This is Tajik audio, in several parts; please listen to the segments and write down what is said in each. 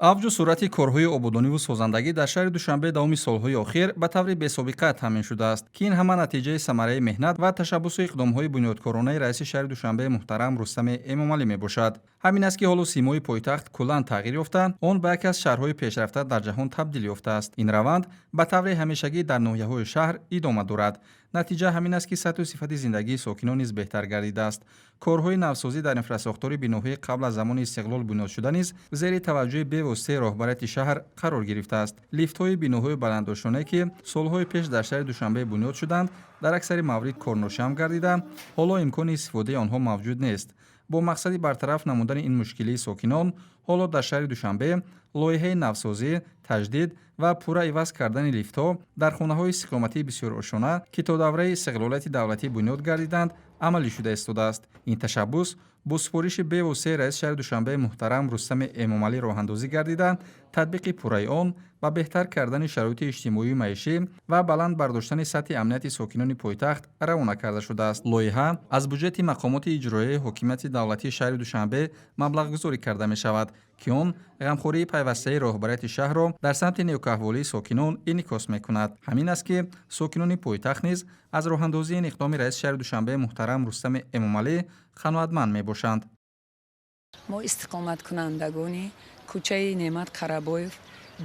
Авҷу суръати корҳои ободониву созандагӣ дар шаҳри Душанбе давоми солҳои охир ба таври бесобиқа таъмин шудааст, ки ин ҳама натиҷаи самараи меҳнат ва ташаббусу иқдомҳои бунёдкоронаи раиси шаҳри Душанбе муҳтарам Рустами Эмомалӣ мебошад. Ҳамин аст, ки ҳоло симои пойтахт куллан тағйир ёфта, он ба яке аз шаҳрҳои пешрафта дар ҷаҳон табдил ёфтааст. Ин раванд ба таври ҳамешагӣ дар ноҳияҳои шаҳр идома дорад. Натиҷа ҳамин аст, ки сатҳу сифати зиндагии сокинон низ беҳтар гардидааст. Корҳои навсозӣ дар инфрасохтори биноҳои қабл аз замони истиқлол бунёдшуда низ зери таваҷҷӯҳи бевоситаи роҳбарияти шаҳр қарор гирифтааст. Лифтҳои биноҳои баландошёнае, ки солҳои пеш дар шаҳри Душанбе бунёд шуданд, дар аксари маврид корношам гардида, ҳоло имкони истифодаи онҳо мавҷуд нест. Бо мақсади бартараф намудани ин мушкилии сокинон, ҳоло дар шаҳри Душанбе лоиҳаи навсозӣ, таҷдид ва пурра иваз кардани лифтҳо дар хонаҳои истиқоматии бисёрошёна, ки то давраи истиқлолияти давлатӣ бунёд гардиданд, амалӣ шуда истодааст. Ин ташаббус бо супориши бевоситаи раиси шаҳри Душанбе муҳтарам Рустами Эмомалӣ роҳандозӣ гардида, татбиқи пурраи он ба беҳтар кардани шароити иҷтимоию маишӣ ва баланд бардоштани сатҳи амнияти сокинони пойтахт равона карда шудааст. Лоиҳа аз буҷети мақомоти иҷроияи ҳокимияти давлатии шаҳри Душанбе маблағгузорӣ карда мешавад, ки он ғамхории пайвастаи роҳбарияти шаҳрро дар самти некӯаҳволии сокинон инъикос мекунад. Ҳамин аст, ки сокинони пойтахт низ аз роҳандозии ин иқдоми раиси шаҳри Душанбе муҳтарам Рустами Эмомалӣ қаноатманд мебошанд. Мо, истиқоматкунандагони кӯчаи Неъмат Қарабоев,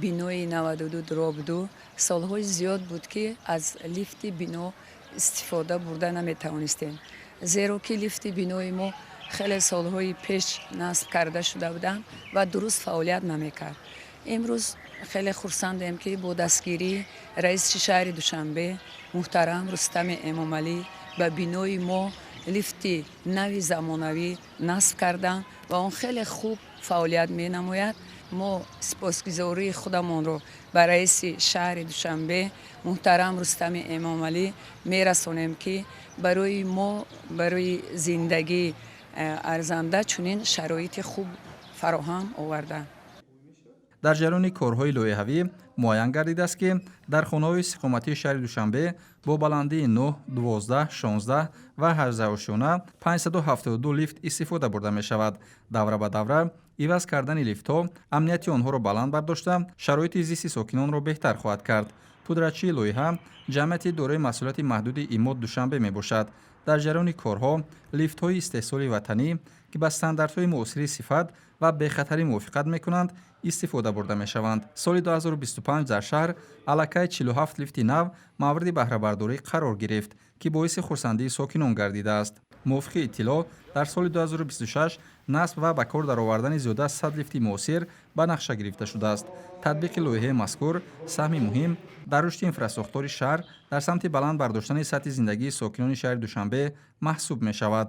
бинои 92/2, солҳои зиёд буд, ки аз лифти бино истифода бурда наметавонистем, зеро ки лифти бинои мо хеле солҳои пеш насб карда шуда буданд ва дуруст фаъолият намекард. Имрӯз хеле хурсандем, ки бо дастгирии раиси шаҳри Душанбе муҳтарам Рустами Эмомалӣ ба бинои мо лифти нави замонавӣ насб карданд ва он хеле хуб фаъолият менамояд. Мо сипосгузории худамонро ба раиси шаҳри Душанбе муҳтарам Рустами Эмомалӣ мерасонем, ки барои мо, барои зиндагӣ арзанда чунин шароити хуб фароҳам оварданд. Дар ҷараёни корҳои лоиҳавӣ муайян гардидааст, ки дар хонаҳои истиқоматии шаҳри Душанбе бо баландии 9, 12, 16 ва 18 ошёна 572 лифт истифода бурда мешавад. Давра ба давра иваз кардани лифтҳо амнияти онҳоро баланд бардошта, шароити зисти сокинонро беҳтар хоҳад кард. Пудратчии лоиҳа ҷамъияти дорои масъулияти маҳдуди «Имод Душанбе» мебошад. Дар ҷараёни корҳо лифтҳои истеҳсоли ватанӣ, ки ба стандартҳои муосири сифат ва бехатарӣ мувофиқат мекунанд, истифода бурда мешаванд. Соли 2025 дар шаҳр аллакай 47 лифти нав мавриди баҳрабардорӣ қарор гирифт, ки боиси хурсандии сокинон гардидааст. Мувофиқи иттилоъ, дар соли 2026 насб ва ба кор даровардани зиёда аз 100 лифти муосир ба нақша гирифта шудааст. Татбиқи лоиҳаи мазкур саҳми муҳим дар рушди инфрасохтори шаҳр дар самти баланд бардоштани сатҳи зиндагии сокинони шаҳри Душанбе маҳсуб мешавад.